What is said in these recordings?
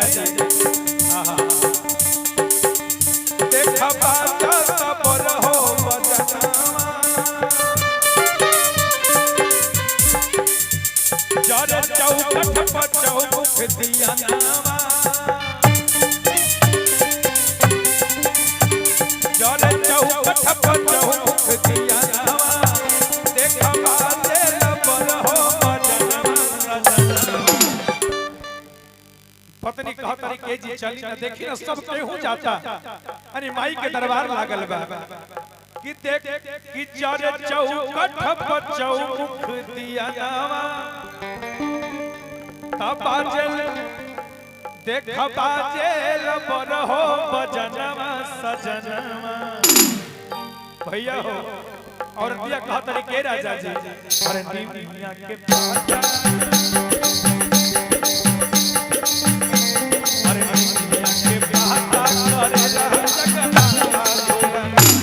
राजा जी आहा देखा बाजा पर हो बजनवा जर चौखट पर चौमुख दिया नामा जर चौखट पर चौमुख दिया नामा देखा बाजे पर हो बजनवा सजनवा। पत्नी कहत रही के जी चली ना देखी ना सब केहू जाता अरे माई के दरबार लागल बा कि देख कि जर चौखट पर चौमुख दिया नामा तब बाजल देख बाजेल बर हो बजनवा सजनवा भैया हो और दिया कहत रही के राजा जी अरे निमिया के पाता अरे निमिया के पाता करेला जगन्नाथ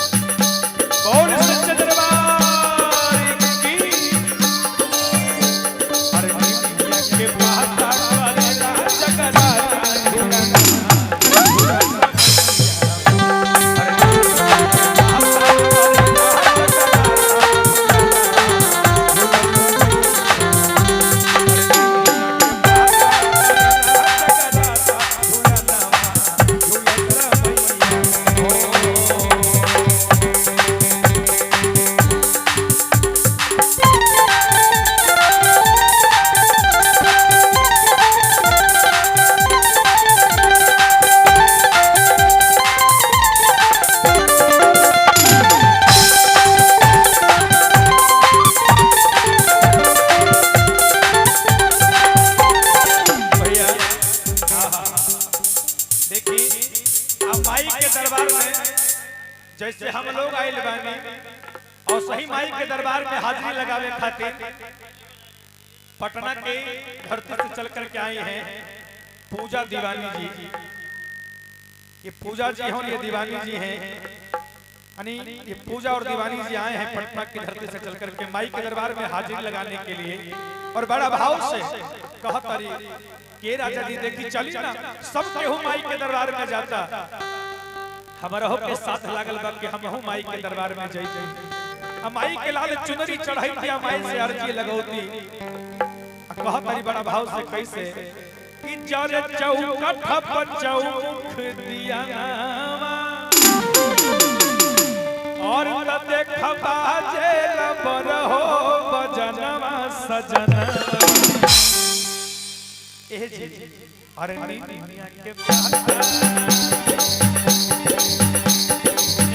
बोल सच्चे दरबार की अरे निमिया के पाता करेला जगन्नाथ भैया आहा, देखी अब माई के दरबार में जैसे हम लोग आइल बानी और सही माई के दरबार में हाजिरी लगावे खातिर पटना के धरती से चल करके आई हैं पूजा दीवानी जी। ये पूजा जी हों, ये दीवानी जी हैं, यानी ये पूजा और दीवानी जी आए हैं पटना की धरती से चल करके माई के दरबार में हाजिरी लगाने के लिए और बड़ा भाव से कहत रही के राजा जी देखी चली ना सब केहू माई के दरबार में जाता हमरहो के साथ लागल बा कि हमहू माई के दरबार में जाई आ माई के लाल चुनरी चढ़ाई आ माई से अर्जी लगौती आ कहत रही बड़ा भाव से कैसे कि जर चौकठ पर चौमुख दिया नामा और त देख बाजे बर हो बजनवा सजना एह जी अरे निमिया के पाता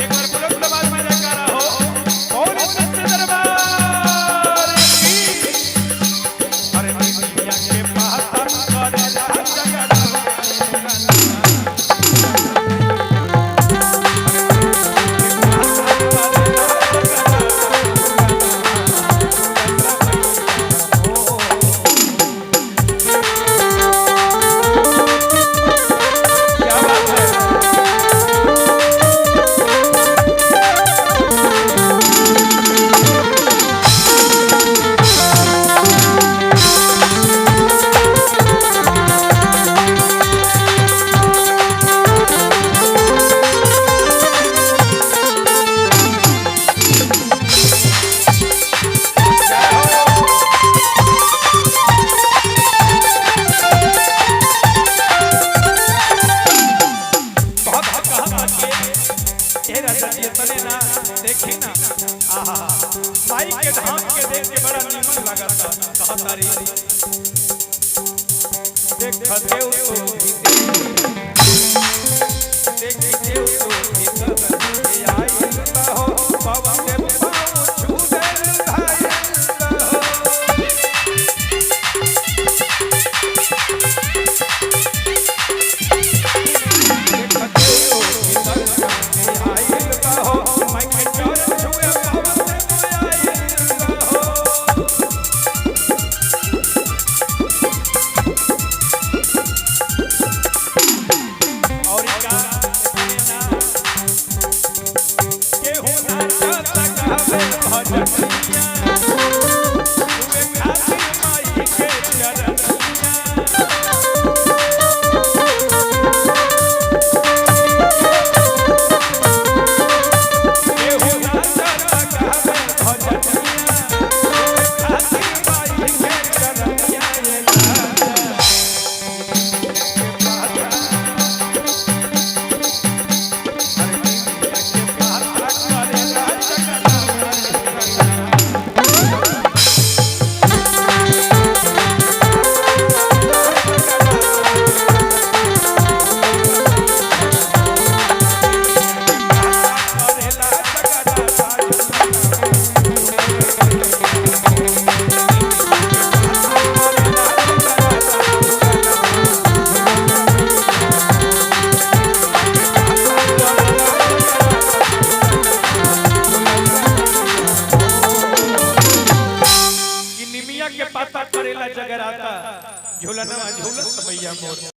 एक बार बुलंद आवाज में जयकारा हो कौन सच्चे दरबार की अरे निमिया के पाता करेला जगन्नाथ क्या बात है बहुत कहा के ए राजा जी तने ना देखी ना आहा माई के धाम के देख के बड़ा नीमन लगता कहा तारी देख देव तो भी देख देव तो भी तब आई हो पवन के पाँव छू गइल भाई हो। निमिया के पाता करेला जगराता, झूलनवा झूलत मैया मोर।